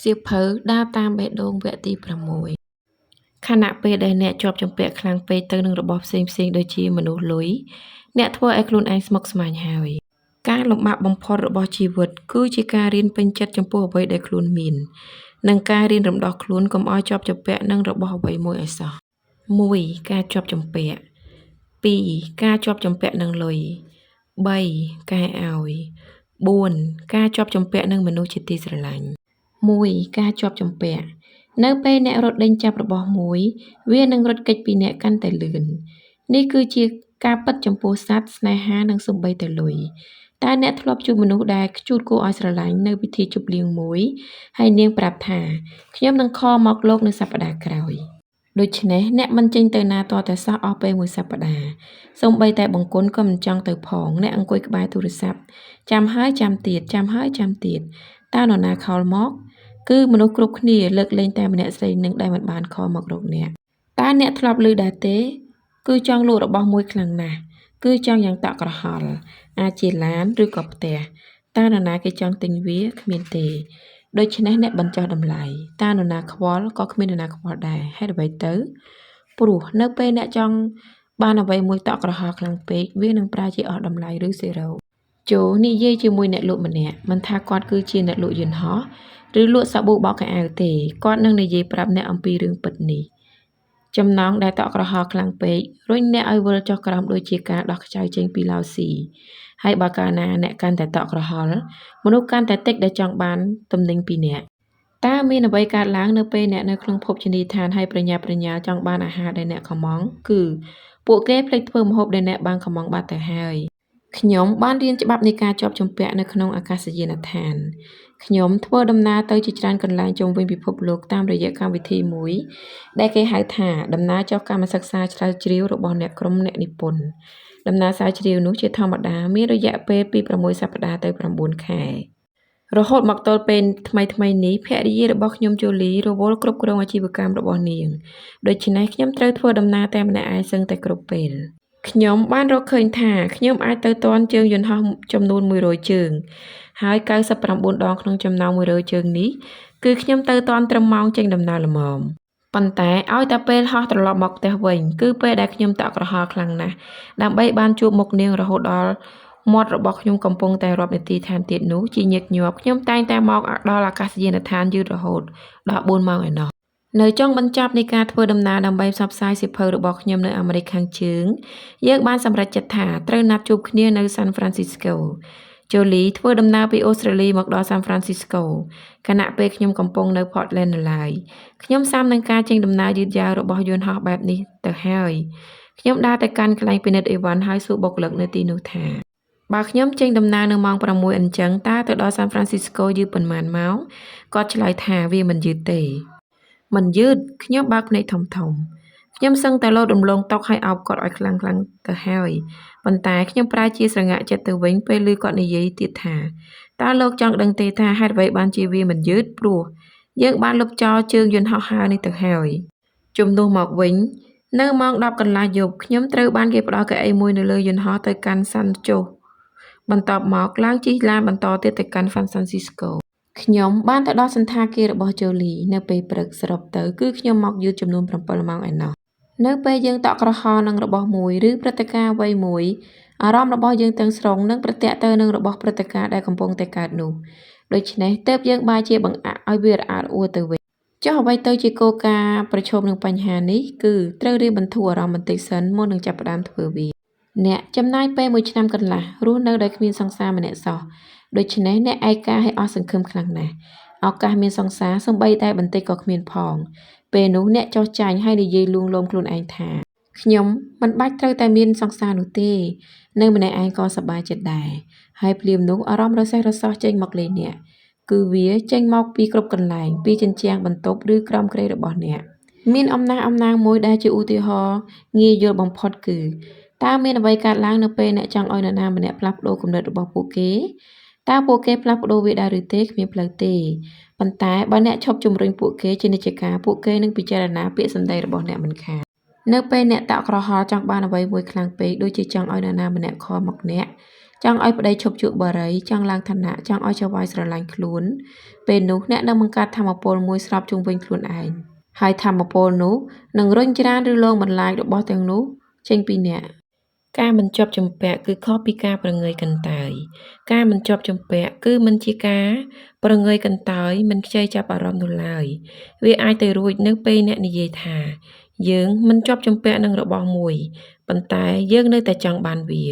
សៀវភៅដើរតាមបេះដូងវគ្គទី6ខណៈពេលដែលអ្នកជាប់ជំពាក់ខ្លាំងពេកទៅនឹងរបស់ផ្សេងៗដូចជាមនុស្សលុយអ្នកធ្វើឲ្យខ្លួនឯងស្មុគស្មាញហើយការលំបាកបំផុតរបស់ជីវិតគឺជាការរៀនពេញចិត្តចំពោះអ្វីដែលខ្លួនមាននិងការរៀនរំដោះខ្លួនកុំឲ្យជាប់ជំពាក់នឹងរបស់អ្វីមួយឲ្យសោះ1ការជាប់ជំពាក់2ការជាប់ជំពាក់នឹងលុយ3ការឲ្យ4ការជាប់ជំពាក់នឹងមនុស្សជាទីស្រឡាញ់1ការជាប់ជំពាក់នៅពេលអ្នករត់ដេញចាប់របស់មួយវានឹងរត់គេចពីអ្នកកាន់តែលឿននេះគឺជាការពិតចំពោះសត្វស្នេហានិងសូម្បីតែលុយតើអ្នកធ្លាប់ជួបមនុស្សដែលខ្ជូតគួរឲ្យស្រឡាញ់នៅពិធីជប់លៀងមួយហើយនាងប្រាប់ថាខ្ញុំនឹងខលមកលោកនៅសប្តាហ៍ក្រោយដូច្នេះអ្នកមិនចេញទៅណាទាល់តែសោះអស់ពេលមួយសប្តាហ៍សូម្បីតែបង្គន់ក៏មិនចង់ទៅផងអ្នកអង្គុយក្បែរទូរស័ព្ទចាំហើយចាំទៀតចាំហើយចាំទៀតតើនរណាខលមកគឺមនុស្សគ្រប់គ្នាលើកលែងតែម្នាក់ស្រីនឹងដែលមិនបានខលមករកអ្នកតើអ្នកធ្លាប់ឮដែរទេគឺចង់លក់របស់មួយខ្លាំងណាស់គឺចង់យ៉ាងតក់ក្រហល់អាចជាឡានឬក៏ផ្ទះតើនរណាគេចង់ទិញវាគ្មានទេដូច្នេះអ្នកបញ្ចុះតម្លៃតើនរណាខ្វល់ក៏គ្មាននរណាខ្វល់ដែរហេតុអ្វីទៅព្រោះនៅពេលអ្នកចង់បានអ្វីមួយតក់ក្រហល់ខ្លាំងពេកវានឹងប្រែជាអស់តម្លៃឬសេរ៉ូចូលនិយាយជាមួយអ្នកលក់ម្នាក់មិនថាគាត់គឺជាអ្នកលក់យន្តហោះឬលក់សាប៊ូបោកខោអាវទេគាត់នឹងនិយាយប្រាប់អ្នកអំពីរឿងពិតនេះចំណងដែលតក់ក្រហល់ខ្លាំងពេករុញអ្នកឲ្យវិលចុះក្រោមដូចជាការដោះខ្ចៅចេញពីឡោស៊ីហើយបើកាលណាអ្នកកាន់តែតក់ក្រហល់មនុស្សកាន់តែតិចដែលចង់បានទំនិញពីអ្នកតើមានអ្វីកើតឡើងនៅពេលអ្នកនៅក្នុងភោជនីយដ្ឋានហើយប្រញាប់ប្រញាល់ចង់បានអាហារដែលអ្នកកម្ម៉ង់គឺពួកគេភ្លេចធ្វើម្ហូបដែលអ្នកបានកម្ម៉ង់បាត់ទៅហើយខ្ញុំបានរៀនច្បាប់នៃការជាប់ជំពាក់នៅក្នុងអាកាសយានដ្ឋានខ្ញុំធ្វើដំណើរទៅជាច្រើនកន្លែងជុំវិញពិភពលោកតាមរយៈកម្មវិធីមួយដែលគេហៅថាដំណើរចុះកម្មសិក្សាស្រាវជ្រាវរបស់អ្នកក្រុមអ្នកនិពន្ធដំណើរស្រាវជ្រាវនោះជាធម្មតាមានរយៈពេលពី6សប្តាហ៍ទៅ9ខែរហូតមកទល់ពេលថ្មីៗនេះភរិយារបស់ខ្ញុំជូលីរវល់គ្រប់គ្រងអាជីវកម្មរបស់នាងដូច្នេះខ្ញុំត្រូវធ្វើដំណើរតែម្នាក់ឯងសឹងតែគ្រប់ពេលខ្ញុំបានរកឃើញថាខ្ញុំអាចទៅទាន់ជើងយន្តហោះចំនួន100ជើងហើយ99ដងក្នុងចំណោម100ជើងនេះគឺខ្ញុំទៅទាន់ត្រឹមម៉ោងចេញដំណើរល្មមប៉ុន្តែឲ្យតែពេលហោះត្រឡប់មកផ្ទះវិញគឺពេលដែលខ្ញុំតក់ក្រហល់ខ្លាំងណាស់ដើម្បីបានជួបមុខនាងរហូតដល់មាត់របស់ខ្ញុំកំពុងតែរាប់នាទីថែមទៀតនោះជាញឹកញាប់ខ្ញុំតែងតែមកដល់អាកាសយានដ្ឋានយឺតរហូតដល់4ម៉ោងឯណោះនៅចុងបញ្ចប់នៃការធ្វើដំណើរដើម្បីផ្សព្វផ្សាយសៀវភៅរបស់ខ្ញុំនៅអាមេរិកខាងជើងយើងបានសម្រេចចិត្តថាត្រូវណាត់ជួបគ្នានៅសាន់ហ្វ្រាន់ស៊ីស្កូជូលីធ្វើដំណើរពីអូស្ត្រាលីមកដល់សាន់ហ្វ្រាន់ស៊ីស្កូខណៈពេលខ្ញុំកំពុងនៅ Portland នៅឡើយខ្ញុំសាមនឹងការចេញដំណើរយឺតយ៉ាវរបស់យន្តហោះបែបនេះទៅហើយខ្ញុំដើរទៅកាន់កន្លែងពិនិត្យអីវ៉ាន់ហើយសួរបុគ្គលិកនៅទីនោះថាបើខ្ញុំចេញដំណើរនៅម៉ោង6អញ្ចឹងតើទៅដល់សាន់ហ្វ្រាន់ស៊ីស្កូយឺតប៉ុន្មានម៉ោងគាត់ឆ្លើយថាវាមិនយឺតទេមិនយឺតខ្ញុំបើកភ្នែកធំធំខ្ញុំសឹងតែលោតរំលងតុឲ្យអោបគាត់ឲ្យខ្លាំងៗទៅហើយប៉ុន្តែខ្ញុំប្រែជាស្រងាកចិត្តទៅវិញពេលឮគាត់និយាយទៀតថាតើលោកចង់ដឹងទេថាហេតុអ្វីបានជាវាមិនយឺតព្រោះយើងបានលុបចោលជើងយន្តហោះហើរនេះទៅហើយជំនួសមកវិញនៅម៉ោង10កន្លះយប់ខ្ញុំត្រូវបានគេផ្ដល់កៅអីមួយនៅលើយន្តហោះទៅកាន់សាន់ជូសបន្ទាប់មកឡើងជិះឡានបន្តទៀតទៅកាន់ហ្វាន់ហ្ស៊ីស្កូខ្ញុំបានទៅដល់សណ្ឋាគាររបស់ជូលីនៅពេលព្រឹកសរុបទៅគឺខ្ញុំមកយឺតចំនួន7ម៉ោងឯណោះនៅពេលយើងតក់ក្រហល់នឹងរបស់មួយឬព្រឹត្តិការណ៍អ្វីមួយអារម្មណ៍របស់យើងទាំងស្រុងនឹងប្រតិទៅនឹងរបស់ព្រឹត្តិការណ៍ដែលកំពុងតែកើតនោះដូច្នេះទើបយើងបែរជាបង្អាក់ឲ្យវារអាក់រអួលទៅវិញចុះអ្វីទៅជាគោលការណ៍ប្រឈមនឹងបញ្ហានេះគឺត្រូវរៀនបន្ធូរអារម្មណ៍បន្តិចសិនមុននឹងចាប់ផ្ដើមធ្វើវាអ្នកចំណាយពេល1ឆ្នាំកន្លះរស់នៅដោយគ្មានសង្សារម្នាក់សោះដូច្នេះអ្នកឯកាឲ្យអស់សង្ឃឹមខ្លាំងណាស់ឱកាសមានសង្សារសូម្បីតែបន្តិចក៏គ្មានផងពេលនោះអ្នកចោះចាញ់ហើយនិយាយលួងលោមខ្លួនឯងថាខ្ញុំមិនបាច់ត្រូវតែមានសង្សារនោះទេនៅម្នាក់ឯងក៏សប្បាយចិត្តដែរហើយភ្លាមនោះអារម្មណ៍រសេះរសោះចេញមកលេងអ្នកគឺវាចេញមកពីគ្រប់កន្លែងពីជញ្ជាំងបន្ទប់ឬក្រោមគ្រែរបស់អ្នកមានអំណះអំណាងមួយដែលជាឧទាហរណ៍ងាយយល់បំផុតគឺតើមានអ្វីកើតឡើងនៅពេលអ្នកចង់ឲ្យនរណាម្នាក់ផ្លាស់ប្ដូរគំនិតរបស់ពួកគេតើពួកគេផ្លាស់ប្ដូរវាដែរឬទេគ្មានផ្លូវទេប៉ុន្តែបើអ្នកឈប់ជំរុញពួកគេជានិច្ចកាលពួកគេនឹងពិចារណាពាក្យសម្ដីរបស់អ្នកមិនខាននៅពេលអ្នកតក់ក្រហល់ចង់បានអ្វីមួយខ្លាំងពេកដូចជាចង់ឲ្យនរណាម្នាក់ខលមកអ្នក ចង់ឲ្យប្តីឈប់ជក់បារី ចង់ឡើងឋានៈ ចង់ឲ្យចៅហ្វាយស្រឡាញ់ខ្លួន ពេលនោះអ្នកនឹងបង្កើតថាមពលមួយស្របជុំវិញខ្លួនឯង ហើយថាមពលនោះនឹងរុញច្រានឬលងបន្លាចរបស់ទាំងនោះចេញពីអ្នក។ ការមិនជាប់ជំពាក់គឺខុសពីការព្រងើយកន្តើយ ការមិនជាប់ជំពាក់គឺមិនជាការព្រងើយកន្តើយមិនខ្ចីចាប់អារម្មណ៍នោះឡើយ វាអាចទៅរួចនៅពេលអ្នកនិយាយថា យើងមិនជាប់ជំពាក់នឹងរបស់មួយ ប៉ុន្តែយើងនៅតែចង់បានវា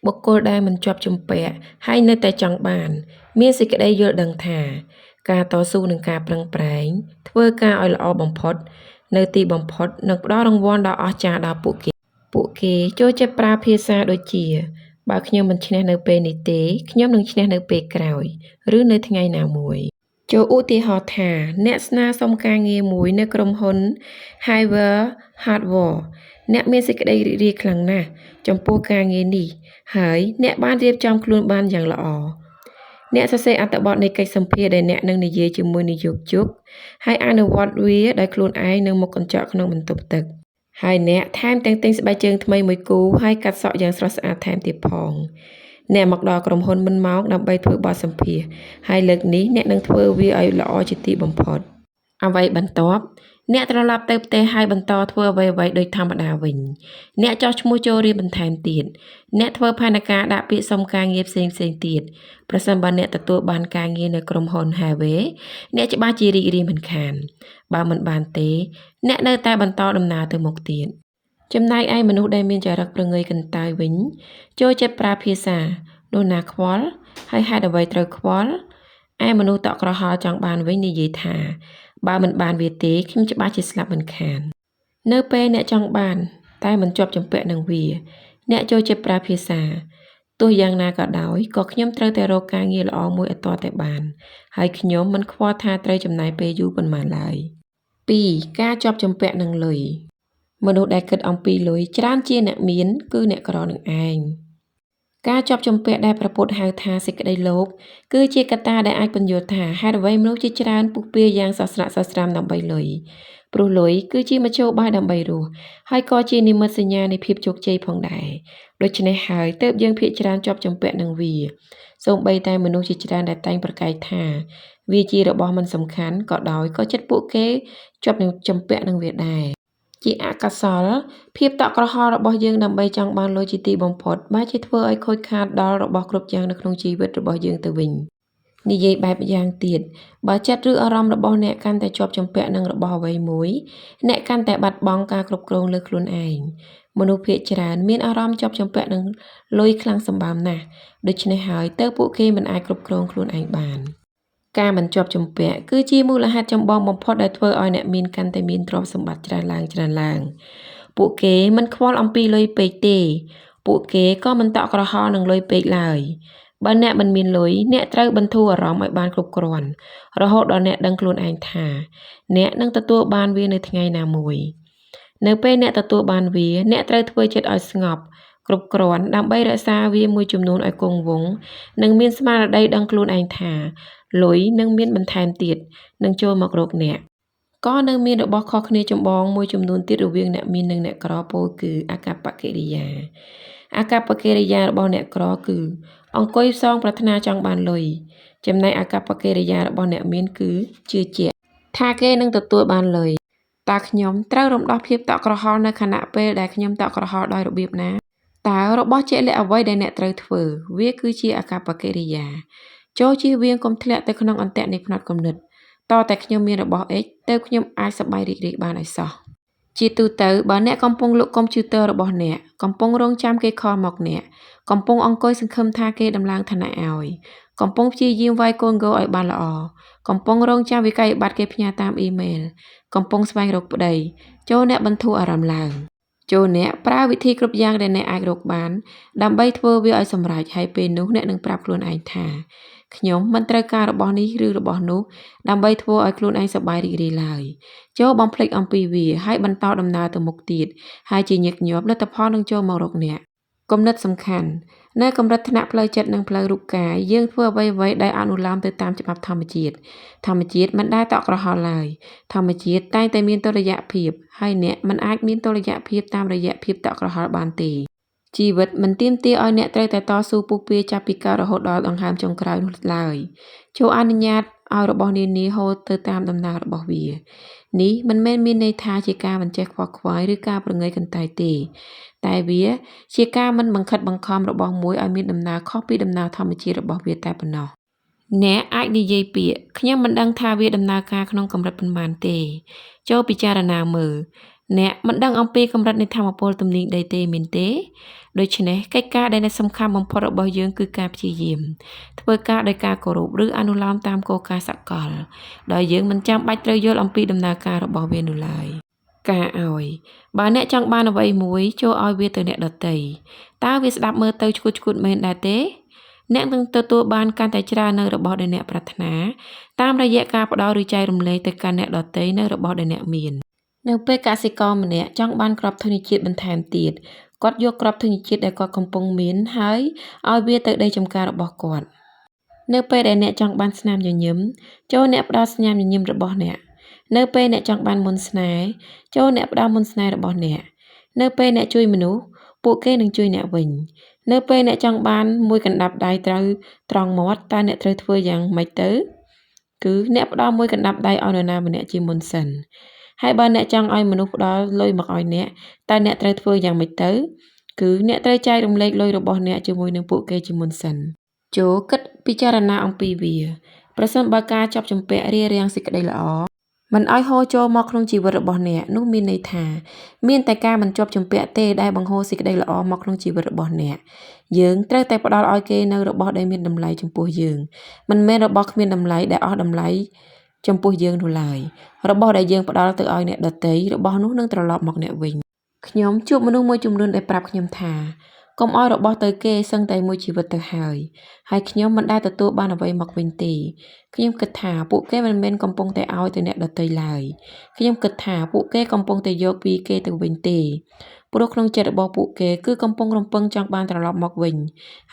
បុគ្គលដែលមិនជាប់ជំពាក់ហើយនៅតែចង់បាន មានសេចក្តីយល់ដឹងថា ការតស៊ូនិងការប្រឹងប្រែងធ្វើការឲ្យល្អបំផុត នៅទីបំផុតនឹងផ្តល់រង្វាន់ដ៏អស្ចារ្យដល់ពួកគេ ពួកគេចូលចិត្តប្រើភាសាដូចជា បើខ្ញុំមិនឈ្នះនៅពេលនេះទេ ខ្ញុំនឹងឈ្នះនៅពេលក្រោយ ឬនៅថ្ងៃណាមួយ ចូរឧទាហរណ៍ថា អ្នកស្នើសុំការងារមួយនៅក្រុមហ៊ុន Hiver Hardware អ្នកមានសេចក្តីរីករាយខ្លាំងណាស់ចំពោះការងារនេះ ហើយអ្នកបានរៀបចំខ្លួនបានយ៉ាងល្អ អ្នកសរសេរអត្ថបទនៃកិច្ចសម្ភាសន៍ដែលអ្នកនឹងនិយាយជាមួយនិយោជក ហើយអនុវត្តវាដោយខ្លួនឯងនៅមុខកញ្ចក់ក្នុងបន្ទប់ទឹក ហើយអ្នកថែមទាំងទិញស្បែកជើងថ្មីមួយគូហើយកាត់សក់យ៉ាងស្រស់ស្អាតថែមទៀតផង អ្នកមកដល់ក្រុមហ៊ុនមុនម៉ោងដើម្បីធ្វើបទសម្ភាសន៍ ហើយលើកនេះអ្នកនឹងធ្វើវាឲ្យល្អជាទីបំផុត អ្វីបន្ទាប់ អ្នកត្រឡប់ទៅផ្ទះហើយបន្តធ្វើអ្វីៗដូចធម្មតាវិញ អ្នកចុះឈ្មោះចូលរៀនបន្ថែមទៀត អ្នកធ្វើផែនការដាក់ពាក្យសុំការងារផ្សេងៗទៀត ប្រសិនបើអ្នកទទួលបានការងារនៅក្រុមហ៊ុន Highway អ្នកច្បាស់ជារីករាយមិនខាន បើមិនបានទេ អ្នកនៅតែបន្តដំណើរទៅមុខទៀត ចំណែកឯមនុស្សដែលមានចរិតព្រងើយកន្តើយវិញ ចូលចិត្តប្រើភាសា នោះណាខ្វល់ ហើយហេតុអ្វីត្រូវខ្វល់ ឯមនុស្សតក់ក្រហល់ចង់បានវិញនិយាយថា បើមិនបានវាទេ ខ្ញុំច្បាស់ជាស្លាប់មិនខាន នៅពេលអ្នកចង់បាន តែមិនជាប់ជំពាក់នឹងវា អ្នកចូលចិត្តប្រើភាសា ទោះយ៉ាងណាក៏ដោយ ក៏ខ្ញុំត្រូវតែរកការងារល្អមួយឲ្យទាល់តែបាន ហើយខ្ញុំមិនខ្វល់ថាត្រូវចំណាយពេលយូរប៉ុន្មានឡើយ 2. ការជាប់ជំពាក់នឹងលុយ មនុស្សដែលគិតអំពីលុយច្រើនជាងអ្នកមាន គឺអ្នកក្រនឹងឯង ការជាប់ជំពាក់ដែលព្រះពុទ្ធហៅថាសេចក្តីលោភ គឺជាកត្តាដែលអាចពន្យល់ថាហេតុអ្វីមនុស្សជាច្រើនពុះពារយ៉ាងសស្រាក់សស្រាំដើម្បីលុយ ព្រោះលុយគឺជាមធ្យោបាយដើម្បីរស់ ហើយក៏ជានិមិត្តសញ្ញានៃភាពជោគជ័យផងដែរ ដូច្នេះហើយទើបយើងភាគច្រើនជាប់ជំពាក់នឹងវា សូម្បីតែមនុស្សជាច្រើនដែលតែងប្រកែកថា វាជារបស់មិនសំខាន់ក៏ដោយក៏ចិត្តពួកគេជាប់នឹងជំពាក់នឹងវាដែរ ជាអកុសល ភាពតក់ក្រហល់របស់យើងដើម្បីចង់បានលុយជាទីបំផុត បែរជាធ្វើឲ្យខូចខាតដល់របស់គ្រប់យ៉ាងនៅក្នុងជីវិតរបស់យើងទៅវិញ និយាយបែបម្យ៉ាងទៀត បើចិត្តឬអារម្មណ៍របស់អ្នកកាន់តែជាប់ជំពាក់នឹងរបស់អ្វីមួយ អ្នកកាន់តែបាត់បង់ការគ្រប់គ្រងលើខ្លួនឯង មនុស្សភាគច្រើនមានអារម្មណ៍ជាប់ជំពាក់នឹងលុយខ្លាំងសម្បើមណាស់ ដូច្នេះហើយទើបពួកគេមិនអាចគ្រប់គ្រងខ្លួនឯងបាន ការមិនជាប់ជំពាក់គឺជាមូលហេតុចម្បងបំផុតដែលធ្វើឲ្យអ្នកមានកាន់តែមានទ្រព្យសម្បត្តិច្រើនឡើងៗ ពួកគេមិនខ្វល់អំពីលុយពេកទេ ពួកគេក៏មិនតក់ក្រហល់នឹងលុយពេកឡើយ បើអ្នកមិនមានលុយ អ្នកត្រូវបន្ធូរអារម្មណ៍ឲ្យបានគ្រប់គ្រាន់ រហូតដល់អ្នកដឹងខ្លួនឯងថា អ្នកនឹងទទួលបានវានៅថ្ងៃណាមួយ នៅពេលអ្នកទទួលបានវា អ្នកត្រូវធ្វើចិត្តឲ្យស្ងប់ គ្រប់គ្រាន់ដើម្បីរក្សាវាមួយចំនួនឲ្យគង់វង្ស និងមានស្មារតីដឹងខ្លួនឯងថា លុយនឹងមានបន្ថែមទៀត នឹងចូលមករកអ្នក ក៏នៅមានរបស់ខុសគ្នាចម្បងមួយចំនួនទៀតរវាងអ្នកមាននិងអ្នកក្រពោលគឺ អាកប្បកិរិយា អាកប្បកិរិយារបស់អ្នកក្រគឺ អង្គុយផ្សងប្រាថ្នាចង់បានលុយ ចំណែកអាកប្បកិរិយារបស់អ្នកមានគឺ ជឿជាក់ថាគេនឹងទទួលបានលុយ តើខ្ញុំត្រូវរំដោះភាពតក់ក្រហល់នៅខណៈពេលដែលខ្ញុំតក់ក្រហល់ដោយរបៀបណា? តើរបស់ជាក់លាក់អ្វីដែលអ្នកត្រូវធ្វើ? វាគឺជាអាកប្បកិរិយា ចូរជៀសវាងកុំធ្លាក់ទៅក្នុងអន្ទាក់នៃផ្នត់គំនិត ទាល់តែខ្ញុំមានរបស់ X ទើបខ្ញុំអាចសប្បាយរីករាយបានឲ្យសោះ ជាទូទៅ បើអ្នកកំពុងលក់កុំព្យូទ័ររបស់អ្នក កំពុងរង់ចាំគេខលមកអ្នក កំពុងអង្គុយសង្ឃឹមថាគេដំឡើងឋានៈឲ្យ កំពុងព្យាយាមវាយកូនហ្គោលឲ្យបានល្អ កំពុងរង់ចាំវិក្កយបត្រគេផ្ញើតាមអ៊ីមែល កំពុងស្វែងរកប្តី ចូរអ្នកបន្ធូរអារម្មណ៍ឡើង ចូរអ្នកប្រើវិធីគ្រប់យ៉ាងដែលអ្នកអាចរកបាន ដើម្បីធ្វើវាឲ្យសម្រេច ហើយពេលនោះអ្នកនឹងប្រាប់ខ្លួនឯងថា ខ្ញុំមិនត្រូវការរបស់នេះឬរបស់នោះដើម្បីធ្វើឲ្យខ្លួនឯងសប្បាយរីករាយឡើយ ចូរបំភ្លេចអំពីវា ហើយបន្តដំណើរទៅមុខទៀត ហើយជាញឹកញាប់លទ្ធផលនឹងចូលមករកអ្នក គំនិតសំខាន់ នៅកម្រិតថ្នាក់ផ្លូវចិត្តនិងផ្លូវរូបកាយ យើងធ្វើអ្វីៗដោយអនុលោមទៅតាមច្បាប់ធម្មជាតិ ធម្មជាតិមិនដែលតក់ក្រហល់ឡើយ ធម្មជាតិតែងតែមានតុល្យភាព ហើយអ្នកមិនអាចមានតុល្យភាពតាមរយៈភាពតក់ក្រហល់បានទេ ជីវិតមិនទាមទារឲ្យអ្នកត្រូវតែតស៊ូពុះពារចាប់ពីកើតរហូតដល់ដង្ហើមចុងក្រោយនោះឡើយ ចូរអនុញ្ញាតឲ្យរបស់នានាហូរទៅតាមដំណើររបស់វា នេះមិនមែនមានន័យថាជាការមិនចេះខ្វល់ខ្វាយឬការព្រងើយកន្តើយទេ តែវាជាការមិនបង្ខិតបង្ខំរបស់មួយឲ្យមានដំណើរខុសពីដំណើរធម្មជាតិរបស់វាតែប៉ុណ្ណោះ អ្នកអាចនិយាយពាក្យ ខ្ញុំមិនដឹងថាវាដំណើរការក្នុងកម្រិតប៉ុន្មានទេ ចូរពិចារណាមើល អ្នកមិនដឹងអំពីកម្រិតនៃថាមពលទំនាញដីទេមែនទេ? ដូច្នេះកិច្ចការដែលសំខាន់បំផុតរបស់យើងគឺការព្យាយាម ធ្វើការដោយការគោរពឬអនុលោមតាមគោលការណ៍សកល ដោយយើងមិនចាំបាច់ត្រូវយល់អំពីដំណើរការរបស់វានោះឡើយ ការឲ្យ បើអ្នកចង់បានអ្វីមួយ ចូរឲ្យវាទៅអ្នកដទៃ តើវាស្តាប់មើលទៅឆ្កួតៗមែនដែរទេ? អ្នកនឹងទទួលបានកាន់តែច្រើននូវរបស់ដែលអ្នកប្រាថ្នា តាមរយៈការផ្តល់ឬចែករំលែកទៅកាន់អ្នកដទៃនូវរបស់ដែលអ្នកមាន នៅពេលកសិករម្នាក់ចង់បានគ្រាប់ធញ្ញជាតិបន្ថែមទៀត គាត់យកគ្រាប់ធញ្ញជាតិដែលគាត់កំពុងមានហើយឲ្យវាទៅដីចម្ការរបស់គាត់ នៅពេលដែលអ្នកចង់បានស្នាមញញឹម ចូរអ្នកផ្ដល់ស្នាមញញឹមរបស់អ្នក នៅពេលអ្នកចង់បានមន្តស្នេហ៍ ចូរអ្នកផ្ដល់មន្តស្នេហ៍របស់អ្នក នៅពេលអ្នកជួយមនុស្ស ពួកគេនឹងជួយអ្នកវិញ នៅពេលអ្នកចង់បានមួយកណ្តាប់ដៃត្រូវត្រង់មាត់ តើអ្នកត្រូវធ្វើយ៉ាងម៉េចទៅ? គឺអ្នកផ្ដល់មួយកណ្តាប់ដៃឲ្យនរណាម្នាក់ជាមុនសិន ហើយបើអ្នកចង់ឲ្យមនុស្សផ្ដល់លុយមកឲ្យអ្នក តើអ្នកត្រូវធ្វើយ៉ាងម៉េចទៅ? គឺអ្នកត្រូវចែករំលែកលុយរបស់អ្នកជាមួយនឹងពួកគេជាមុនសិន ចូរគិតពិចារណាអំពីវា ប្រសិនបើការជាប់ជំពាក់រារាំងសេចក្តីល្អ មិនឲ្យហូរចូលមកក្នុងជីវិតរបស់អ្នក នោះមានន័យថា មានតែការមិនជាប់ជំពាក់ទេដែលបង្ហូរសេចក្តីល្អមកក្នុងជីវិតរបស់អ្នក យើងត្រូវតែផ្ដល់ឲ្យគេនូវរបស់ដែលមានតម្លៃចំពោះយើង មិនមែនរបស់គ្មានតម្លៃដែលអស់តម្លៃចំពោះយើងនោះឡើយ របស់ដែលយើងផ្ដល់ទៅឲ្យអ្នកដទៃ របស់នោះនឹងត្រឡប់មកអ្នកវិញ ខ្ញុំជួបមនុស្សមួយចំនួនដែលប្រាប់ខ្ញុំថា កុំឲ្យរបស់ទៅគេសឹងតែមួយជីវិតទៅហើយ ហើយខ្ញុំមិនដែលទទួលបានអ្វីមកវិញទេ ខ្ញុំគិតថាពួកគេមិនមែនកំពុងតែឲ្យទៅអ្នកដទៃឡើយ ខ្ញុំគិតថាពួកគេកំពុងតែយកពីគេទៅវិញទេ ព្រោះក្នុងចិត្តរបស់ពួកគេគឺកំពុងរំពឹងចង់បានត្រឡប់មកវិញ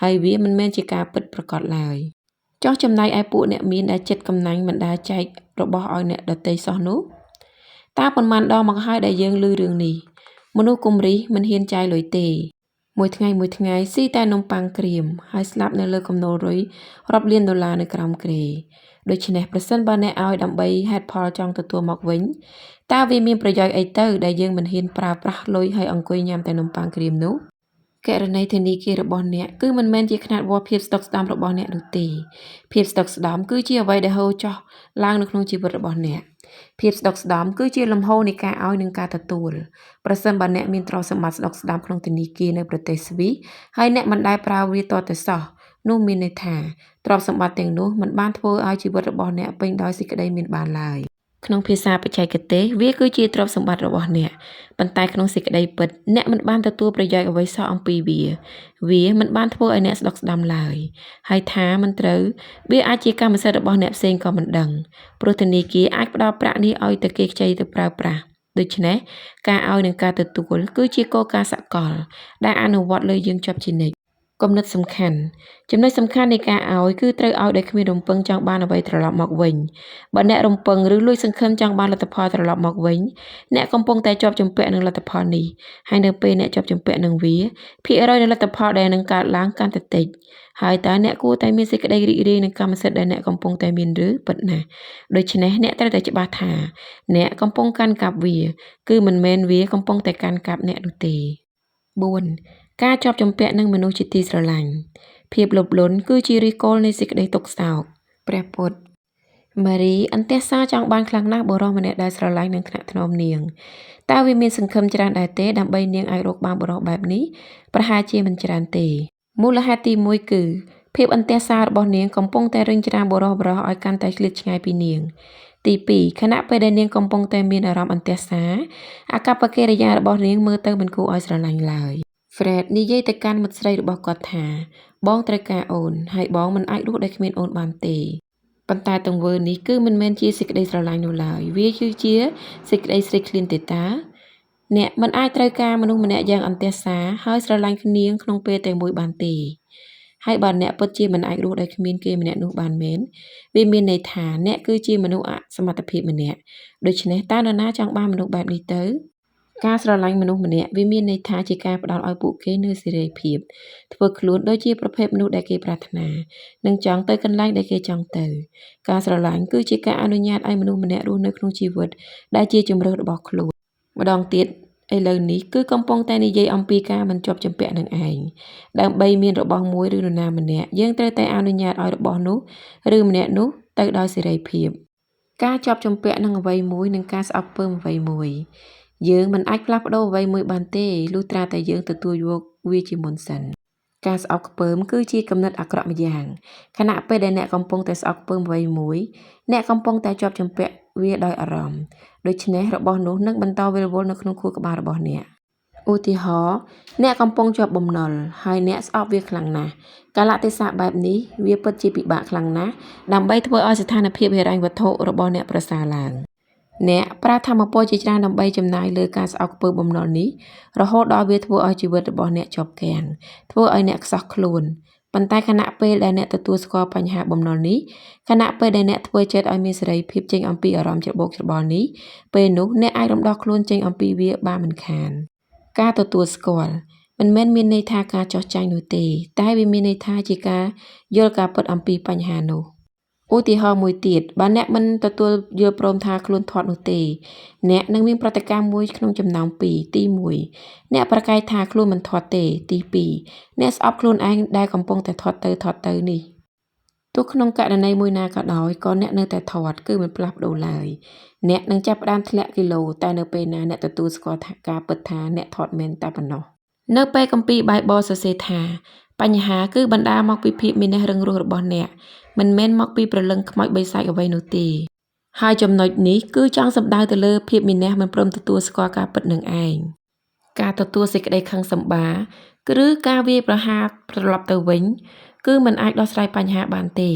ហើយវាមិនមែនជាការពិតប្រាកដឡើយ ចុះចំណែកឯពួកអ្នកមានដែលចិត្តកំណាញ់មិនដែលចែករបស់ឲ្យអ្នកដទៃសោះនោះ តើប៉ុន្មានដងមកហើយដែលយើងឮរឿងនេះ មនុស្សគំរិះមិនហ៊ានចាយលុយទេ មួយថ្ងៃមួយថ្ងៃស៊ីតែនំប៉័ងក្រៀម ហើយស្លាប់នៅលើគំនររុយរាប់លានដុល្លារនៅក្រោមគ្រែ ដូច្នេះប្រសិនបើអ្នកឲ្យដើម្បីហេតុផលចង់ទទួលមកវិញ តើវាមានប្រយោជន៍អីទៅដែលយើងមិនហ៊ានប្រើប្រាស់លុយហើយអង្គុយញ៉ាំតែនំប៉័ងក្រៀមនោះ ករណីធនាគាររបស់អ្នកគឺមិនមែនជាខ្នាតវាស់ភាពស្តុកស្តម្ភរបស់អ្នកនោះទេ ភាពស្តុកស្តម្ភគឺជាអ្វីដែលហូរចុះឡើងនៅក្នុងជីវិតរបស់អ្នក ភាពស្តុកស្តម្ភគឺជាលំហូរនៃការឲ្យនិងការទទួល ប្រសិនបើអ្នកមានទ្រព្យសម្បត្តិស្តុកស្តម្ភក្នុងធនាគារនៅប្រទេសស្វីស ហើយអ្នកមិនដែលប្រើវាទាល់តែសោះ នោះមានន័យថា ទ្រព្យសម្បត្តិទាំងនោះមិនបានធ្វើឲ្យជីវិតរបស់អ្នកពេញដោយសេចក្តីមានបានឡើយ ក្នុងភាសាបច្ចេកទេស វាគឺជាទ្រព្យសម្បត្តិរបស់អ្នក ប៉ុន្តែក្នុងសេចក្តីពិត អ្នកមិនបានទទួលប្រយោជន៍អ្វីសោះអំពីវា វាមិនបានធ្វើឲ្យអ្នកស្តុកស្តម្ភឡើយ ហើយថាមិនត្រូវ វាអាចជាកម្មសិទ្ធិរបស់អ្នកផ្សេងក៏មិនដឹង ព្រោះធនាគារអាចផ្ដល់ប្រាក់នេះឲ្យតែគេខ្ចីទៅប្រើប្រាស់ ដូច្នេះ ការឲ្យនិងការទទួលគឺជាគោលការណ៍សកល ដែលអនុវត្តលើយើងជាប់ជានិច្ច គំនិតសំខាន់ ចំណុចសំខាន់នៃការឲ្យគឺត្រូវឲ្យដោយគ្មានរំពឹងចង់បានអ្វីត្រឡប់មកវិញ បើអ្នករំពឹងឬលួចសង្ឃឹមចង់បានលទ្ធផលត្រឡប់មកវិញ អ្នកកំពុងតែជាប់ជំពាក់នឹងលទ្ធផលនេះ ហើយនៅពេលអ្នកជាប់ជំពាក់នឹងវា ភាគរយនៃលទ្ធផលដែលនឹងកើតឡើងកាន់តែតិច ហើយតើអ្នកគួរតែមានសេចក្តីរីករាយនឹងកម្មសិទ្ធិដែលអ្នកកំពុងតែមានឬពិតណាស់ ដូច្នេះអ្នកត្រូវតែច្បាស់ថា អ្នកកំពុងកាន់កាប់វា គឺមិនមែនវាកំពុងតែកាន់កាប់អ្នកនោះទេ 4 ការជាប់ជំពាក់នឹងមនុស្សជាទីស្រឡាញ់ ភាពលោភលន់គឺជាឫសគល់នៃសេចក្តីទុក្ខសោក ព្រះពុទ្ធ ម៉ារីអន្ទះសារចង់បានខ្លាំងណាស់បុរសម្នាក់ដែលស្រឡាញ់និងថ្នាក់ថ្នមនាង តើវាមានសង្ឃឹមច្រើនដែរទេដើម្បីនាងអាចរកបានបុរសបែបនេះ ប្រហែលជាមិនច្រើនទេ មូលហេតុទី1គឺ ភាពអន្ទះសាររបស់នាងកំពុងតែរុញច្រានបុរសៗឲ្យកាន់តែឃ្លាតឆ្ងាយពីនាង ទី2ខណៈពេលដែលនាងកំពុងតែមានអារម្មណ៍អន្ទះសារ អាកប្បកិរិយារបស់នាងមើលទៅមិនគួរឲ្យស្រឡាញ់ឡើយ Fred និយាយទៅកាន់មិត្តស្រីរបស់គាត់ថា បងត្រូវការអូន ហើយបងមិនអាចរស់ដោយគ្មានអូនបានទេ ប៉ុន្តែទង្វើនេះគឺមិនមែនជាសេចក្តីស្រឡាញ់នោះឡើយ វាគឺជាសេចក្តីស្រេកឃ្លានទេតើ អ្នកមិនអាចត្រូវការមនុស្សម្នាក់យ៉ាងអន្ទះសារ ហើយស្រឡាញ់នាងក្នុងពេលតែមួយបានទេ ហើយបើអ្នកពិតជាមិនអាចរស់ដោយគ្មានគេម្នាក់នោះបានមែន វាមានន័យថាអ្នកគឺជាមនុស្សអសមត្ថភាពម្នាក់ ដូច្នេះតើនរណាចង់បានមនុស្សបែបនេះទៅ? ការស្រឡាញ់មនុស្សម្នាក់វាមានន័យថាជាការផ្ដល់ឲ្យពួកគេនូវសេរីភាពធ្វើខ្លួនដូចជាប្រភេទមនុស្សដែលគេប្រាថ្នានិងចង់ទៅកន្លែងដែលគេចង់ទៅការស្រឡាញ់គឺជាការអនុញ្ញាតឲ្យមនុស្សម្នាក់រស់នៅក្នុងជីវិតដែលជាជម្រើសរបស់ខ្លួនម្ដងទៀតឥឡូវនេះគឺកំពុងតែនិយាយអំពីការមិនជាប់ជំពាក់នឹងឯងដើម្បីមានរបស់មួយឬនរណាម្នាក់យើងត្រូវតែអនុញ្ញាតឲ្យរបស់នោះឬម្នាក់នោះទៅដោយសេរីភាពការជាប់ជំពាក់នឹងអ្វីមួយនិងការស្អប់ខ្ពើមអ្វីមួយយើងមិនអាចផ្លាស់ប្ដូរអ្វីមួយបានទេលុះត្រាតែយើងទទួលយកវាជាមុនសិនការស្អប់ខ្ពើមគឺជាគំនិតអាក្រក់ម្យ៉ាងខណៈពេលដែលអ្នកកំពុងតែស្អប់ខ្ពើមអ្វីមួយអ្នកកំពុងតែជាប់ជំពាក់វាដោយអារម្មណ៍ដូច្នេះរបស់នោះនឹងបន្តវិលវល់នៅក្នុងខួរក្បាលរបស់អ្នកឧទាហរណ៍អ្នកកំពុងជាប់បំណុលហើយអ្នកស្អប់វាខ្លាំងណាស់កាលៈទេសៈបែបនេះវាពិតជាពិបាកខ្លាំងណាស់ដើម្បីធ្វើឲ្យស្ថានភាពហិរញ្ញវត្ថុរបស់អ្នកប្រសើរឡើងអ្នកប្រើថាមពលជាច្រើនដើម្បីចំណាយលើការស្អប់ខ្ពើមបំណុលនេះរហូតដល់វាធ្វើឲ្យជីវិតរបស់អ្នកជាប់គាំងធ្វើឲ្យអ្នកខ្សោះខ្លួនប៉ុន្តែខណៈពេលដែលអ្នកទទួលស្គាល់បញ្ហាបំណុលនេះខណៈពេលដែលអ្នកធ្វើចិត្តឲ្យមានសេរីភាពចេញអំពីអារម្មណ៍ច្របូកច្របល់នេះពេលនោះអ្នកអាចរំដោះខ្លួនចេញអំពីវាបានមិនខានការទទួលស្គាល់មិនមែនមានន័យថាការចោះចាញ់នោះទេតែវាមានន័យថាជាការយល់ការពិតអំពីបញ្ហានោះឧទាហរណ៍មួយទៀតបើអ្នកមិនទទួលយល់ព្រមថាខ្លួនធាត់នោះទេអ្នកនឹងមានប្រតិកម្មមួយក្នុងចំណោមពីរទី1អ្នកប្រកែកថាខ្លួនមិនធាត់ទេទី2អ្នកស្អប់ខ្លួនឯងដែលកំពុងតែធាត់ទៅធាត់ទៅនេះទោះក្នុងករណីមួយណាក៏ដោយក៏អ្នកនៅតែធាត់គឺមិនផ្លាស់ប្ដូរឡើយអ្នកនឹងចាប់ផ្ដើមធ្លាក់គីឡូតែនៅពេលណាអ្នកទទួលស្គាល់ថាការពិតថាអ្នកធាត់មែនតែប៉ុណ្ណោះនៅពេលគម្ពីរបៃបលសរសេរថាបញ្ហាគឺបណ្ដាលមកពីភាពមានះរឹងរូសរបស់អ្នកមិនមែនមកពីព្រលឹងខ្មោចបិសាចអ្វីនោះទេហើយចំណុចនេះគឺចង់សំដៅទៅលើភាពមានះមិនព្រមទទួលស្គាល់ការពិតនឹងឯងការទទួលសេចក្តីខឹងសម្បាឬការវាយប្រហារត្រឡប់ទៅវិញគឺមិនអាចដោះស្រាយបញ្ហាបានទេ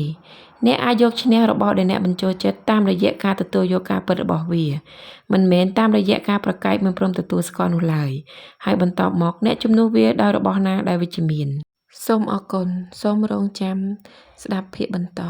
អ្នកអាចយកឈ្នះរបស់ដែលអ្នកមិនចូលចិត្តតាមរយៈការទទួលយកការពិតរបស់វាមិនមែនតាមរយៈការប្រកែកមិនព្រមទទួលស្គាល់នោះឡើយហើយបន្ទាប់មកអ្នកជំនួសវាដោយរបស់ណាដែលវិជ្ជមានសូមអរគុណសូមរងចាំស្ដាប់ភាគបន្ត